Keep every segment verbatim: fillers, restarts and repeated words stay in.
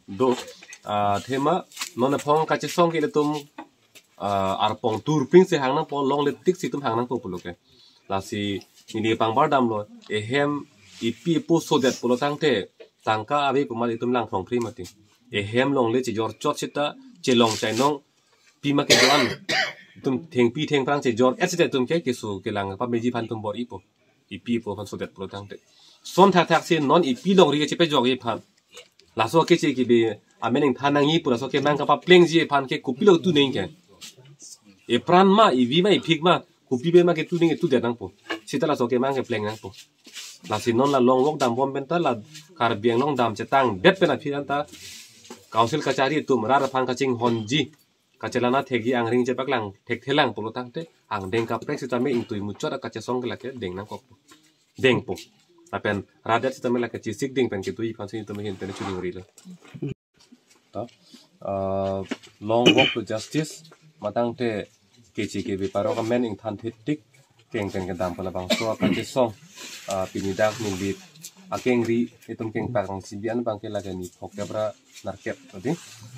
Do, ah, athema non aphong kachesong ke ilitum, ah, arpong turping si hang nangpo, longle tik si itum hang nangpo pulo ke. Lasi neli pangbar damlo, ehem ipi ipo sodet pulo tangte, tangka ave pu amat itum lang phrongphri mati. Ehem longle chejor chot seta, chelong chainong pima kedo-an, itum thengpi thengphrang chejor-et seta itum ke keso kelang pameji aphan itum bor-ipo. Ipi ipo aphan sodet pulo tangte. Son thakthak si non ipi longri kachepajokji aphan. Laso keche kebe amen ingthan nangji pu laso kemang kapaplengji aphan ke kopilo tu neng ke. Epran ma, ivi ma, iphik ma, kopi pen ma ketu neng ketudet nangpo. Seta laso kemang kepleng nangpo. Lasi non la long walk dambom pen ta la Karbi Anglong dam chetangdet pen aphi anta Council kachari atum rat aphan kachinghonji, kachelang thekji, angring chepaklang thekthelang pulo tangte, angdeng kaprek sitame ingtui muchot akachesong ke lake deng nangkokpo. Dengpo. Lapen rat det sitame lake chesik deng pen ketui aphan si itum ahin pen chuningri lo. To, ah, long walk to justice, matangte keche kebe parok amen ingthan thetik, keng pen kedam pu labangso akachesong, ah, pini dak neli akengri itum kengpak rong sibian abang ke lake niphok kep ra nerkep tadi.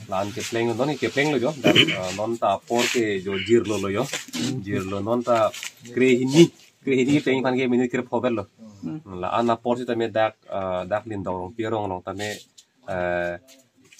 La-an kepleng, non keplenglo jo. Dak, ah, non ta apor ke jo jirlo lo jo. Jirlo non ta krehini, krehini kepleng aphan ke minute krepho ber lo. La-an apor sitame dak, ah, dak Lindong Rongpi arong along tame, eh,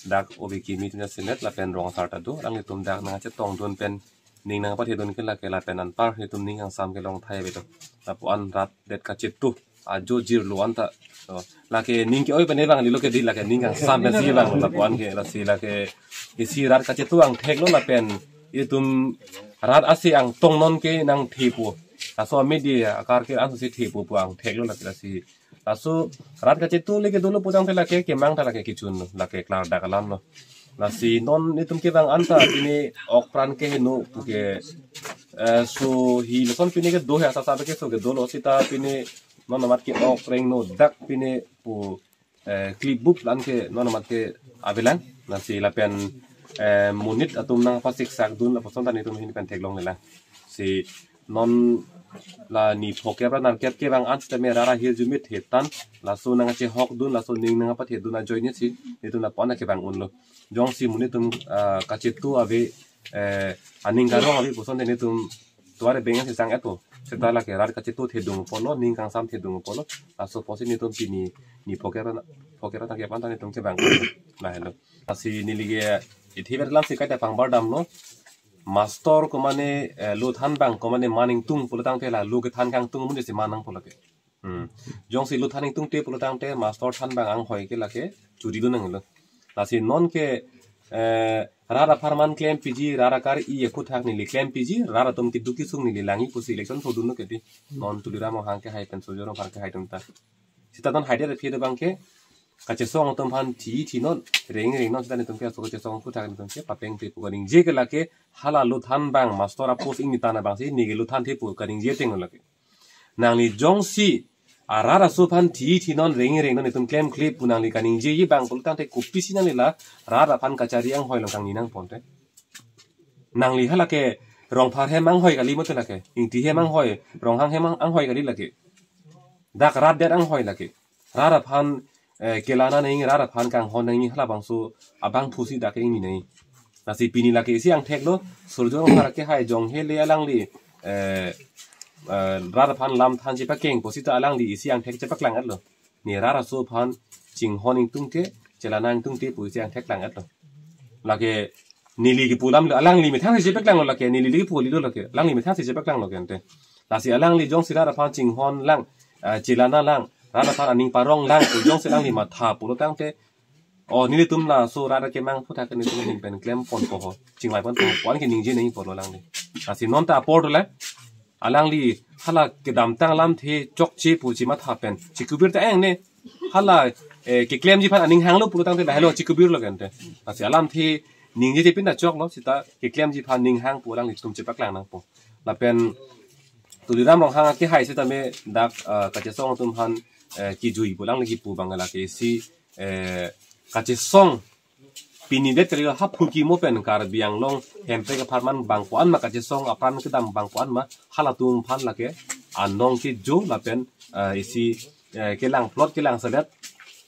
dak O B K meet na sinet lapen rong asar ta do, alanglitum dak nangchetongdun pen ning nangpathedun ke lake lapen anpar itum ning kangsam kelong thai ave to. Lapu-an rat det kachetu ajo jirlo anta. To, lake ning ke-oi pen vanglo ke di, lake ning kangsam pensi vang lapu-an ke, lasi lake isi rat kachetu angthek lo lapen itum rat asi angtong non ke nangthepo. Laso amidi akar ke ansi thepo pu angthek lo lake, lasi laso rat kachetu le kedo lo pu tangte lake kemang ta lake kechun lo, lake klardak alam lo. Lasi non itum kevang anta pini okpran keheno pu ke, eh, so hi lason pini kedo he, asa sabe ke so kedo lo, seta pini non amat ke ok rengno dak pini pu, eh, klip bup la-an ke non amat ke avelang. Lasi lapen, eh, monit atum nangpasiksak dun lapuson ta netum ahin pen theklonglelang. Si non la niphok kep ra nerkep kevang an sitame rat ahirjume thetan, laso nangchehokdun, laso ning nangpathedun ajoine si netum lapu-an kevang unlo. Jongsi monit atum, ah, kachetu ave, eh, aning karong ave puson te netum tuare bengan si sang-etpo. Seta lake rat kachetu thedung apotlo, ning kangsam thedung apotlo. Laso apotsi netum pini niphok kep ra, phok kep ra nerkep anta netum kevang. Lahelo. Lasi neli ke ithi ber lam si kaita pangbar damlo. Mastor komane, eh, lo than abang komane man ingtung pulo tangte la lo kethan kangtung amonit si man nangpo lake. Hmm. Jongsi lo than ingtungte pulo tangte mastor than abang anghoi ke lake churi dun nanglo. Lasi non ke, eh, rat apharman klempiji, rat akar-i aphuthak neli klempiji, rat atum keduk kesung neli langji pusi election sodunlo ke di. Non Tuliram Ronghang kehai pen Surjya Rongphar kehai atum ta. Seta non haidet aphi abang ke kachesong atum aphan thi thi non, reng reng non, seta netum ke laso kachesong aphuthak netum ke papeng pe pu kaningje ke lake hala lo than abang mastor a-post ingni tan abang si neke lo than the pu kaningje ateng lo lake. Nangli jongsi arat aso aphan thi thi non, reng reng non, itum klemkle pu nangli kaningjeji abang pulo tangte kopisi nangli la rat aphan kachari anghoi along kangni nangponte. Nangli halake Rongphar hem anghoi kali mate lake, Ingti hem anghoi, Ronghang hem ang-, anghoi kali lake. Dak rat det anghoi lake. Rat aphan, eh, kelang nangji, rat aphan kanghon nangji halabangso abangphu si dak ingni nangji. Lasi pini lake isi angthek lo, Surjya Rongphar kehai jong hele alangli, eh, eh, rat aphan lam than chepakeng pu seta alangli isi angthek chepaklang-etlo. Ne rat aso aphan chinghon ingtungte, chelang ingtungte pu isi angthek lang-etlo. Lake neli kepu alam lo, alangli methang si chepaklanglo lake, neli le kepu kali lo lake, alangli methang si chepaklanglo ke ante. Lasi alangli jongsi rat aphan chinghon lang, eh, chelang lang, rat aphan aning parong lang pu jongsi alangli matha pulo tangte, oh, nelitum laso rat akemang aphuthak ke netum ahin pen klemponpo ho, chingvaiponpo ho pu an keningje nangji pulo alangli. Lasi non ta apor dolang. Alangli hala kedamtang alamthe chokche pu chematha pen chikubir ta engne. Hala, eh, keklemji aphan aning hanglo pulo tangte lahelo chikubirlo ke ante. Lasi alamthe ningje te pin ta choklo, seta keklemji aphan ning hang pu alanglitum chepaklang nangpo. Lapen Tuliram Ronghang akehai sitame dak, ah, kachesong atum aphan, eh, kijui pu alangli kipu abang lake isi, eh, kachesong pini det kali lo, haphu kimo pen Karbi Anglong Hemprek apharman bangko-an ma kachesong apran kedam bangko-an ma halatum aphan lake anong kejo lapen, eh, isi, eh, kelang plot kelang selet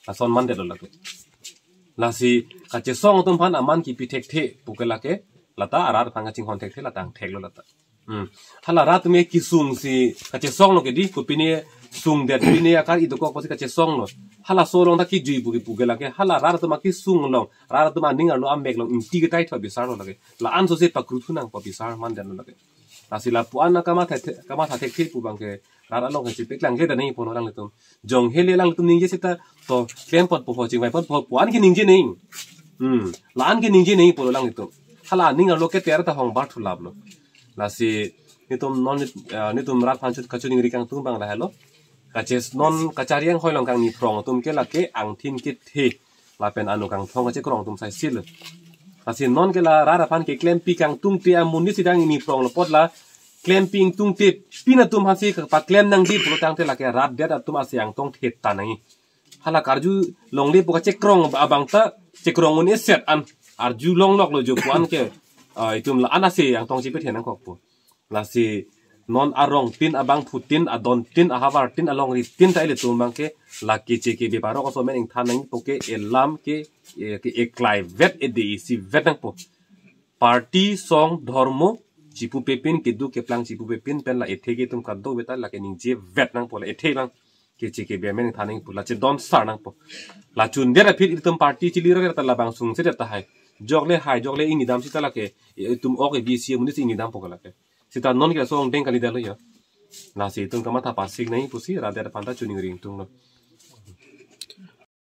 ason mandetlo lake. Lasi kachesong atum aphan aman kipi thekthe pu ke lake, lata arat aphan kachinghon thekthe lata angthek lo lata. Hmm. Hala rat atum kesung si kachesong lo ke di, kopine sungdet, pine akar idokok pusi kachesong lo. Halaso along ta kijui pu ke pu ke lake, hala rat atum kesung along, rat atum aning arlo amek along ingti ketai tho bisar lo lake. La-an so se pakru thu nangpo bisar mandet lo lake. Lasi lapu-an kamatha the-, kamatha thekthe pu abang ke rat along kachepeklang kle ta nangji pulo alanglitum. Jong hele alanglitum ningje seta to klem pot po ho, chingvai pot po ho, pu-an keningje nangji. Hmm. La-an keningje nangji pulo alanglitum. Hala aning arlo ke tera ta hong bar thu lap lo. Lasi netum non, eh, netum rat aphan chut kachiningri kangtung abang lahelo. Kaches non kachari anghoi along kangni phrong atum ke lake angthin kethe lapen ano kangthong kachekrong atum sai sil. Lasi non ke la rat aphan keklempi kangtungte amonit si dang ingni phrong lo apot la klempi ingtungte pin atum aphan si paklem nangji pulo tangte lake rat det atum asi angtong thet ta nangji. Hala karju longle pu kachekrong abang ta chekrong un-eset an arjulong lok lo jo pu-an ke, ah, itum la-an asi angtong chepethe nangkok pu. Lasi non arong tin, abangphu tin, adon tin, ahavar tin, alongri tin ta ilitum abang ke lake K K B parok aso amen ingthan nangpo ke elam ke, eh, ke eklai vet, ede isi vet nangpo. Party, song, dhormo chipupepin, keduk keplang chipupepin pen la ethe ke itum kadokave ta lake ningje vet nangpo, la ethe abang ke K K B amen ingthan nangpo, la chedon sar nangpo. La chundet aphi itum party chili rok ta labang sungsedet tahai. Jokle hai, jokle ingni dam seta lake, eh, itum ok A B C amonit si ingni dampo ke lake. Seta non ke laso angdeng kali detlo ya. Lasi itum kamatha pasik nangji pusi rat det aphan ta chiningri ingtung lo.